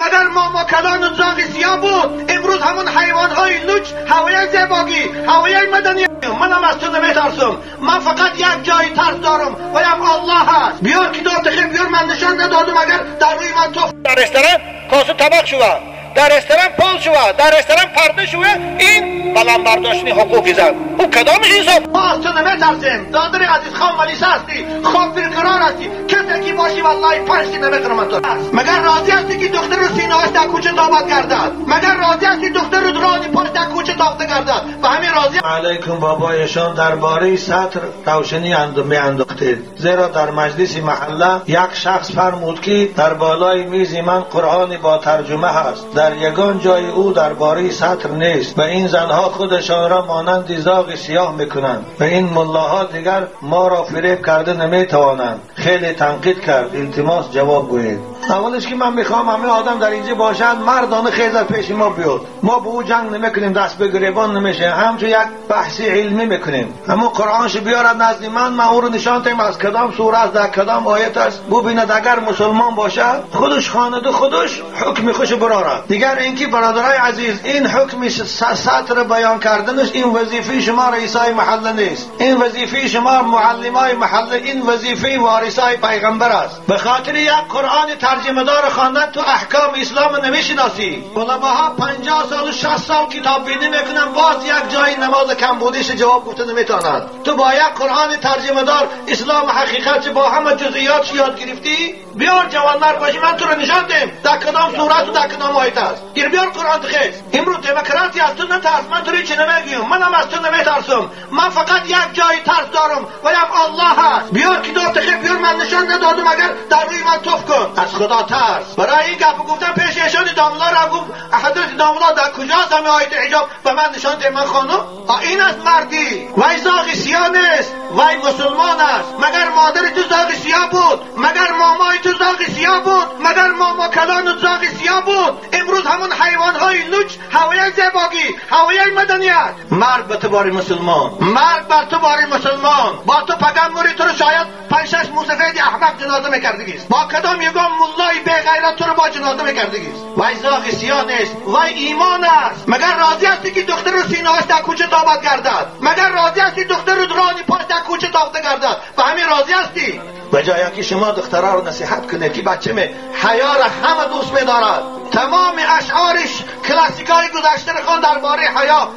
مگر ماما کلان و زاغ سیاه بود؟ امروز همون حیوانهای لوچ هوای زیباگی، هوای مدنی. منم از تو نمیترسم، من فقط یک جای ترس دارم و هم الله هست. بیار کتاب تخیل بیار، من نشان ندادم اگر در روی من تو در رستوران کاسه طبق شوه، در رستوران پول شوه، در رستوران پرده شوه، این بلند برداشتن حقوق زن او کدام حساب؟ ما از تو نمیترسیم دادر عزیز، خان ملیسه هستی، خان فرقرار هستی، کسی که باشی والله پنج تی نمیخورم من تو. مگر راضی هستی که دختر رو سینه‌اش در کوچه تابد گردد؟ مگر راضی هستی دختر رو رانی پاش در کوچه تافته گردد؟ و همین راضی. علیکم بابایشان درباره سطر روشنی می انداختید، زیرا در مجلس محله یک شخص فرمود که در بالای میز من قرآن با ترجمه هست، در یگان جای او درباره سطر نیست و این زنها خودشان را مانند زاغ سیاه میکنند و این ملاها دیگر ما را فریب کرده نمیتوانند. خیلی تنقید کرد، التماس جواب گویید. اولش که من میخوام همه آدم در اینجا باشند، مردانه خیزر پیش ما بیاد، ما به او جنگ نمیکنیم، دست به گریبان نمیشه، همچون یک بحث علمی میکنیم. اما قرآنش بیارد نزد من، من او رو نشان تیم از کدام سوره است، در کدام آیت است، ببیند اگر مسلمان باشد خودش خوانده خودش حکم خوش برارد. دیگر اینکه برادرای عزیز، این حکم سطر بیان کردنش این وظیفه شما رئیسای محله نیست، این وظیفه شما معلمای محله، این وظیفه وارثای پیغمبر است. به خاطر یک قرآن ترجمه دار خواندن تو احکام اسلام نمیشناسی. علماها 50 سال و 60 سال کتاب بینی میکنن، باز یک جای نماز کم بودیش جواب گفته نمیتونند. تو با یک قرآن ترجمه دار اسلام حقیقت با همه جزئیاتش یاد گرفتی؟ بیار جوانمرد باشی من تو رو نشان دیم در کدام سورت و در کدام آیت است. گیر بیار قرآن تخیز. امروز دموکراسی از تو نترس، من تو رو چه نمیگیم، منم از تو نمیترسم، من فقط یک جای ترس دارم و هم الله هست. بیار کتاب تخیل بیار، من نشان ندادم اگر در روی من تف کن. از خدا ترس. برای این گپ گفتم پیش ایشان داملا را گفت حضرت داملا در کجاست همه آیت حجاب به من نشان ده من خانم؟ این است مردی. وای زاغ سیاه نیست، وای مسلمان است. مگر مادر تو زاغ سیاه بود؟ مگر مامای تو زاغ سیاه بود؟ مگر ماما کلان زاغ سیاه بود؟ امروز همون حیوانهای لوچ هوای زیباگی، هوای مدنیت. مرد به تو باری مسلمان، مرد بر تو باری مسلمان. با تو پگم موری تو رو شاید 5-6 موسفید احمق جنازه میکردگیست، با کدام یگان ملای بی غیرت تو رو با جنازه میکردگیست. وای زاغ سیاه نیست، وای ایمان است. مگر راضی هستی که دختر رو سینه‌اش در کوچه تابد گردد؟ مگر راضی هستی دختر رو رانی پاش در کوچه تافته گردد؟ و همین راضی هستی؟ به جای که شما دخترها رو نصیحت کنید که بچه می حیا را همه دوست می‌دارد، تمام اشعارش کلاسیکای گذشته را خوان درباره حیا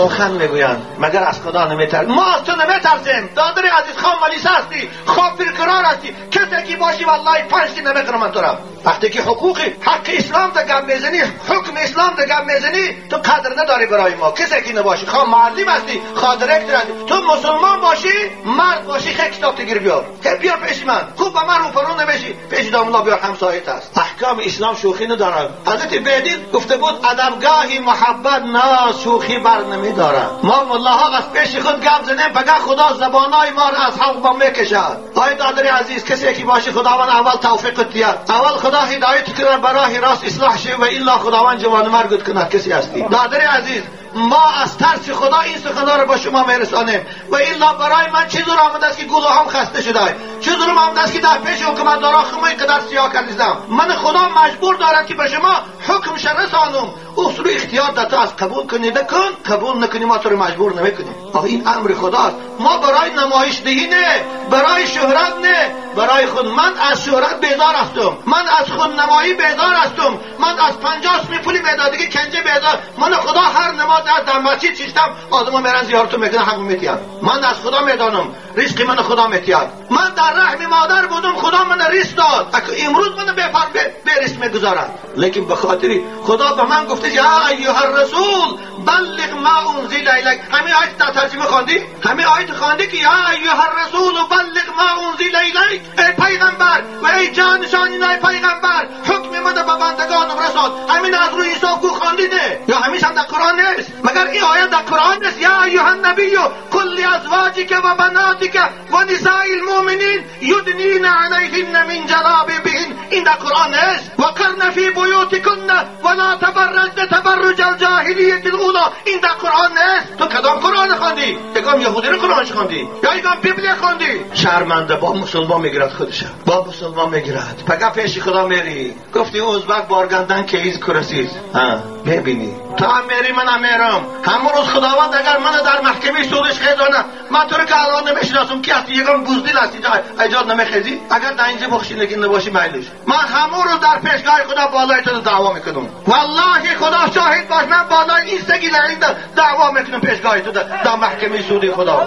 سخن میگویند، مگر از خدا نمیترسیم؟ ما از تو نمیترسیم دادر عزیز، خان ملیسه هستی، خان فرقرار هستی، کسی که باشی والله پنج تی نمیخورم من تو را. وقتی که حقوق حق اسلام در گپ میزنی، حکم اسلام در گپ میزنی، تو قدر نداری برای ما. کسی که نباشی، خان معلم هستی، خان director هستی، تو مسلمان باشی، مرد باشی، خیلی کتاب تگیر بیار، خیلی بیار پیش من، خوب به من روپرو نمیشی، پیش داملا بیار، همسایت است. احکام اسلام شوخی ندارد. حضرت بیدین گفته بود ادبگاهی محبت ناز شوخی بر نمیدارد. ما ملاها از پیش خود گپ زنیم، فقط خدا زبانای ما را از حق با میکشد. آی دادر عزیز، کسی که باشی خداوند اول توفیق دیاد، اول خدا هدایت کنه برای راست اصلاح شه و الا خداوند جوان مرگت کند. کسی هستی دادر عزیز، ما از ترس خدا این سخن‌ها رو با شما میرسانیم و الا برای من چه زور آمده است که گلوهام خسته شده، چه زور آمده است که در پیش حکومتدارا خم اینقدر سیاه کردیدم. من خدا مجبور دارم که به شما حکم رسانم. اصول اختیار در تو از قبول کنی کن، قبول نکنی ما تو رو مجبور نمیکنیم. آخه این امر خداست. ما برای نمایش دهی نه، برای شهرت نه، برای خود. من از شهرت بیزار هستم، من از خود نمایی بیزار هستم، من از 50 سومی پولی میدادگی کنجه بیزار. من خدا هر نماز از در مسجد چیستم آدم میرن زیارتو میکنن، حق میتیان. من از خدا میدانم رزق من خدا میتیاد. من در رحم مادر بودم، خدا من رزق داد. امروز من به رزق میگذارد، لیکن به خاطر خدا به من گفته یا ایها الرسول بلغ ما انزل الیک. همین آیت در ترجمه خواندی؟ همین آیت خواندی که یا ایها الرسول بلغ ما انزل الیک، ای پیغمبر و ای جانشان پیغمبر حکم من به بندگانم رسان. همین از روی حساب کو خواندی نه؟ یا همیشه هم در قرآن نیست؟ مگر این آیت در قرآن نیست؟ یا ایها النبی قل لازواجک و بناتک و نساء المؤمنین یدنین علیهن من جلابیبهن. این در قرآن نیست؟ وقرن فی بیوتکن ولا تبرجن تبرج الجاهلیه. الجاهلیت الاولی. این در قرآن نیست. تو کدام قرآن خواندی؟ یکم یهودی رو قرآن خواندی یا یکم بیبل خواندی؟ شرمنده با مسلمان میگیرد خودش، با مسلمان میگیرد. پگه پیش خدا میری گفتی ازبک بارگندن که ایز کرسیز ها ببینی تو هم میری من هم میرم. همون روز خداوند اگر من در محکمه سودش خیزانه من تو رو که الان نمیشناسم کی هستی، یکم بوزدیل هستی ایجاد نمیخیزی، اگر در اینجا بخشی نباشی میلش، من همون روز در پیشگاه خدا بالای تو دعوا میکنم. والله خدا شاهد باش من بالای این سگی لعین دعوا میکنم پیشگاه تو در محکمه سودی خدا.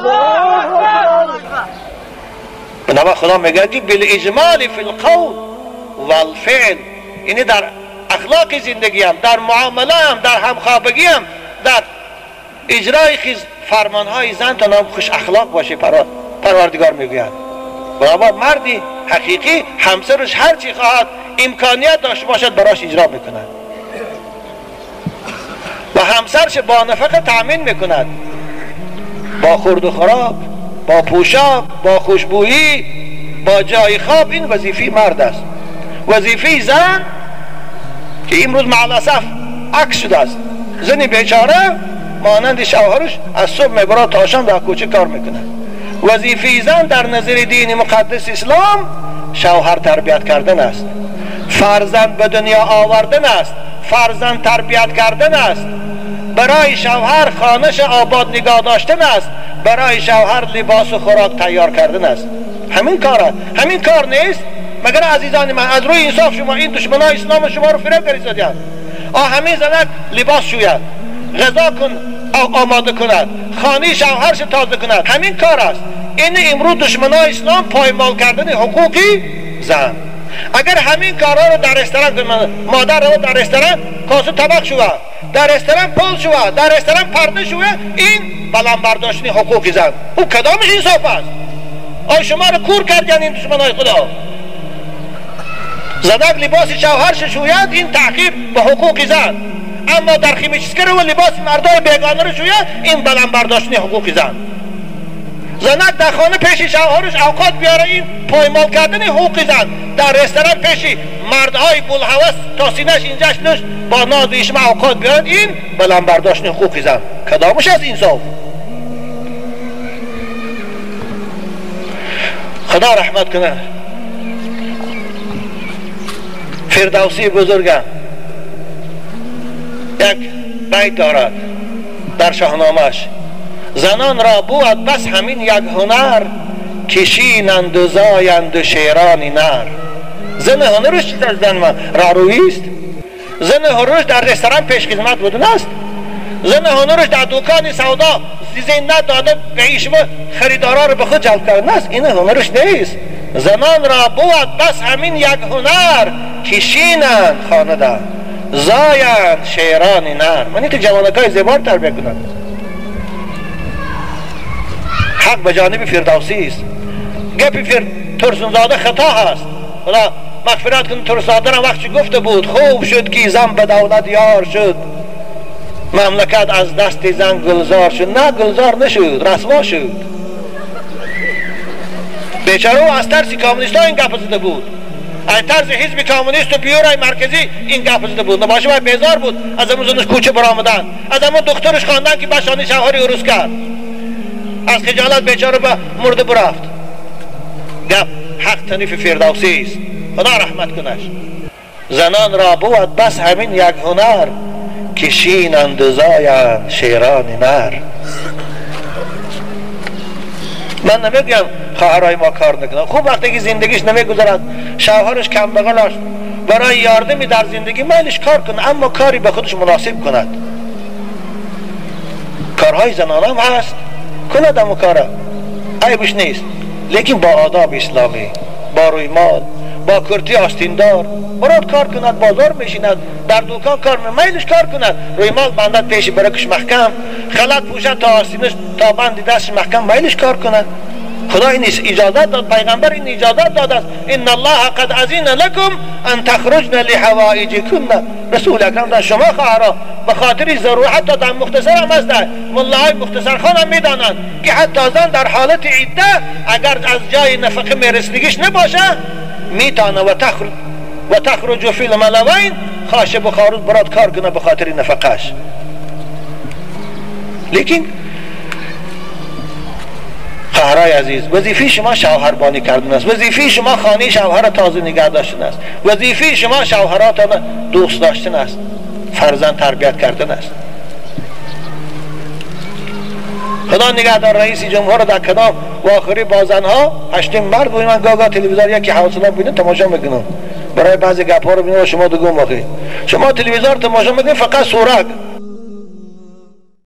بنابر خدا میگه که بالاجمال فی القول والفعل، یعنی در اخلاق زندگیم، در معامله هم، در همخوابگیم، در اجرای فرمانهای زن تا نام خوش اخلاق باشه. پروردگار میگوید بنابر مردی حقیقی همسرش هر چی خواهد امکانیت داشته باشد براش اجرا میکند و همسرش با نفقه تأمین میکند، با خورد و خوراک، با پوشاک، با خوشبویی، با جای خواب. این وظیفه مرد است. وظیفه زن که امروز مع الاسف عکس شده است، زن بیچاره مانند شوهرش از صبح میبرد تا شام در کوچه کار میکنه. وظیفه زن در نظر دین مقدس اسلام شوهر تربیت کردن است، فرزند به دنیا آوردن است، فرزند تربیت کردن است، برای شوهر خانش آباد نگاه داشتن است، برای شوهر لباس و خوراک تیار کردن است. همین کار، همین کار نیست؟ مگر عزیزان من از روی انصاف شما این دشمنای اسلام شما رو فریب کردید؟ همین زنک لباس شوید، غذا کن آماده کند، خانه شوهرش تازه کند، همین کار است. این امروز دشمنای اسلام پایمال کردن حقوقی زن. اگر همین کارها رو در رستوران کنند، مادر رو در رستوران کاسه طبق شود، در رستوران پول شود، در رستوران پرده شود، این بلند برداشتن حقوق زن، او کدامش انصاف است؟ آیا شما رو کور کردن این دشمنای خدا؟ زنک لباس شوهرش شوید، این تحقیر به حقوق زن. اما در خیمچسکر و لباس مردای بیگانه رو شوید، این بلند برداشتن حقوق زن. زنک در خانه پیش شوهرش اوقات بیاره، این پایمال کردن حقوق زن. در رستوران پیش مردهای بلهوس تا سینه‌اش اینجاش نشت با ناز و اوقات بیارد، این بلند برداشتن حقوق زن. کدامش از انصاف؟ خدا رحمت کنه فردوسی بزرگم یک بیت دارد در شاهنامه‌اش: زنان را بود بس همین یک هنر، کشینند و زایند و شیران نر. زن هنرش چیز از زن من رارویی است؟ زن هنرش در رستوران پیش خدمت بودن است؟ زن هنرش در دکان سودا زینت داده به ایشما خریدارا رو به خود جلب کردن است؟ این هنرش نیست. زنان را بود بس همین یک هنر، کشینند خانه در زایند شیران نر. من این که جوانکای زیبار تربیه کنند. حق به جانب فردوسی است. گپی ترسونزاده خطا هست، خدا مغفرت کن ترسونزاده را وقتی گفته بود خوب شد که زن به دولت یار شد، مملکت از دست زن گلزار شد. نه گلزار نشد، رسوا شد. بیچاره او از ترس کمونیست ها این گپ زده بود، از ترس حزب کمونیست و بیورای مرکزی این گپ زده بود. نباشه باید بیزار بود از امون زنش کوچه برآمدن، از امون دخترش خواندن که بشانی شوهری عروس کرد، از خجالت بیچاره به مرده برفت. گپ حق تنیف فردوسی است، خدا رحمت کنش. زنان را بود بس همین یک هنر، کشینند و زایند شیران نر. من نمیگم خواهرای ما کار نکنن، خوب وقتی که زندگیش نمیگذرد، شوهرش کم بغل است، برای یاردمی در زندگی میلش کار کنه، اما کاری به خودش مناسب کند. کارهای زنان هم هست، کند اما کاره عیبش نیست، لیکن با آداب اسلامی، با روی مال، با کرتی آستیندار براد کار کند، بازار میشیند، در دکان کار میلش کار کند، روی مال بندد پیش برکش محکم، خلط پوشد تا آستینش تا بند دستش محکم، میلش کار کند. خدا این اجازت داد، پیغمبر این اجازت داد است. ان الله قد اذن لكم ان تخرجن لحوائجكن. رسول اکرم در شما خواهرا به خاطر ضرورت، حتی در مختصر هم است، ملاهای مختصر خان هم میدانند که حتی زن در حالت عده اگر از جای نفقه میرسیدگیش نباشه میتانه و تخرج فی الملوین، خاشه بخارود براد کار کنه به خاطر نفقهش. Лекин خواهرای عزیز، وظیفه شما شوهربانی کردن است، وظیفه شما خانه شوهر تازه نگه داشتن است، وظیفه شما شوهراتان دوست داشتن است، فرزند تربیت کردن است. خدا نگهدار رئیس جمهور در کدام واخری با زنها هشتیم مرد بود. من گاه تلویزیون یکی حوصله ببینم تماشا میکنم، برای بعضی گپ‌ها رو ببینم شما دگم واقعی شما تلویزیون تماشا میکنید فقط سورک.